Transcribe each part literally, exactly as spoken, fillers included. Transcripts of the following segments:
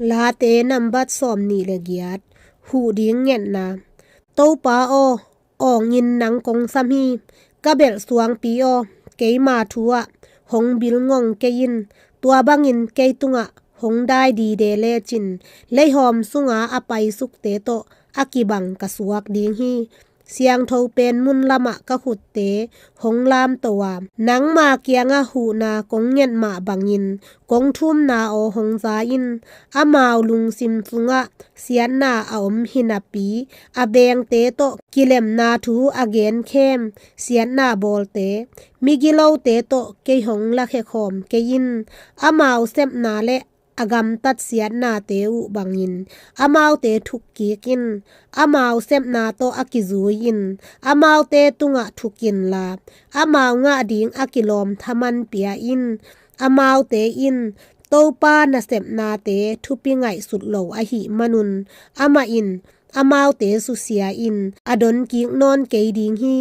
Late nambat sawmnih le giat. Huh ding ngetna. Topa aw, awngin nang kong sam hi. Ka belh suangpi aw, keima thu-ah hong bilngong kei in. Tua bangin kei tungah hong dai dide lecin, leihawm sunga a paisukte tawh a kibang ka suak ding hi. Siangtho pen mun lamah ka khutte hong lamto a, nangma kiangah huhna kong nget mah bangin kong thumna aw hong za in. Amau lungsim sungah siatna a om hi napi, a vengte tawh kilemna thu a genkhem siatna bawlte, migilote tawh kei hong lakhia khawm kei in. Amau sepna le a gamtat siatnate uh bangin amaute thuk kik in. Amau sepna tawh a kizui in. Amaute tungah thuk inla, amau ngah ding a kilawm thaman pia in. Amaute in Topa nasepnate thupi ngaihsut lo ahih manun, amah in amaute susia in, a don kik nawn kei ding hi.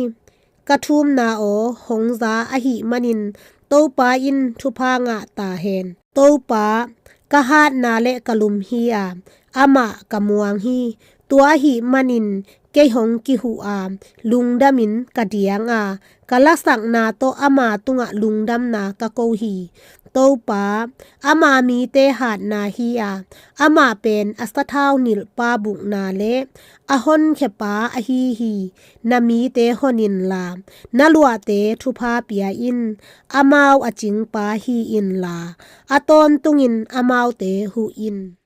Ka thumna aw hong za ahih manin, Topa in thupha ngah ta hen. Topa, ka hatna le ka lum hi a, amah ka muang hi. Tua ahih manin kei hong kihuh a, lungdamin ka diang a, ka lasakna tawh ama tungah lungdamna ka ko hi. Topa, ama mite hatna hi a, amah pen a sathau nilhpa bukna le a honkhiapa ahi hi. Na mite hon inla, na luahte thupha pia in. Amau a cingpa hi inla, a tawntungin amaute huh in.